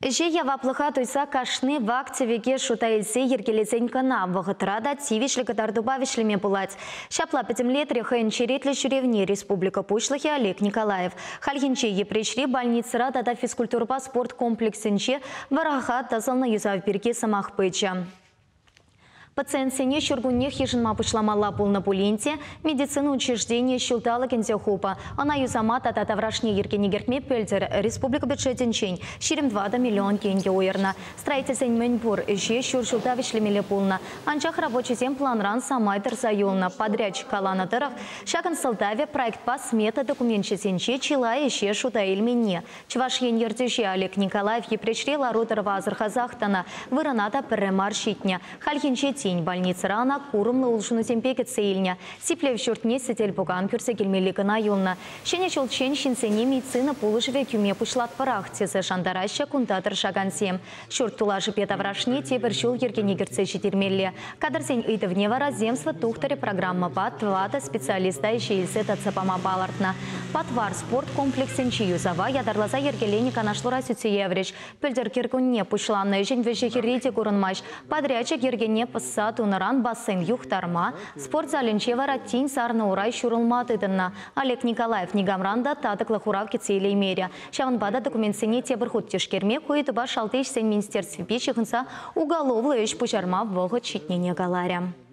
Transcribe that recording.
Ӗҫе яваплӑха туйса кашни вак-тӗвеке шута илсе йӗркелесен кӑна вӑхӑтра та тивӗҫлӗ кӑтартупа вӗҫлеме пулать. Ҫапла пӗтӗмлетрӗ хӑйӗн черетлӗ ҫӳревне республика Пуҫлӑхӗ Олег Николаев. Хальхинче Йӗпреҫри больницӑра тата физкультурӑпа спорт комплексӗнче вӑраха тӑсӑлнӑ юсав пирки сӑмах пычӗ. Пациентсене ҫуркуннех йышӑнма пуҫламалла пулнӑ пулин те, медицина учрежденийӗ ҫулталӑк ӗнтӗ хупӑ. Ӑна юсама тата таврашне йӗркене кӗртме пӗлтӗр республика бюджетӗнчен 24 миллион тенкӗ уйӑрнӑ. Строительсен мӗнпур ӗҫе ҫур ҫулта вӗҫлемелле пулнӑ. Анчах рабочисем планран самай тӑрса юлнӑ. Подрядчик каланӑ тӑрӑх, ҫакӑн сӑлтавӗ проектпа смета докуменчӗсенче чылай ӗҫе шута илменни. Чӑваш Ен ертӳҫи Олег Николаев Йӗпреҫри лару-тӑрӑва асӑрхасах тӑнӑ, вырӑна та пӗрре мар ҫитнӗ. Хальхинче тин больницӑра ӑна курӑмлӑ улшӑнусемпе кӗтсе илнӗ. Сиплев ҫуртне сӗтел-пукан кӳрсе килмелли кӑна юлнӑ. Ҫӗнӗ ҫулччен ҫынсене медицина пулӑшӑвӗ кӳме пуҫлатпӑрах, тесе шантараҫҫӗ кунта тӑрӑшакансем. Ҫурт тулашӗпе таврашне тепӗр ҫул йӗркене кӗртсе ҫитермелле. Кадрсен ыйтӑвне вара Земство тухтӑрӗ программӑпа тӑватӑ специалиста ӗҫе илсе татса пама палӑртнӑ. Патвар спорт комплексӗнчи юсава ятарласа йӗркеленӗ канашлура сӳтсе яврӗҫ. Пӗлтӗр кӗркунне пуҫланнӑ ӗҫӗн вӗҫӗ-хӗрри те курӑнмасть. Подрядчик йӗркене пӑсса тунӑран бассейн юхтарма, спорт залӗнче вара тин сарнӑ урай ҫурӑлма тытӑннӑ. Олег Николаев никамран та татӑклӑ хурав кӗтсе илеймерӗ. Ҫавӑнпа та документсене тепӗр хут тишкерме ку ыйтупа Шалти ӗҫсен министерствипе ҫыхӑнса уголовлӑ ӗҫ пуҫарма вӑхӑт ҫитнине каларӗ.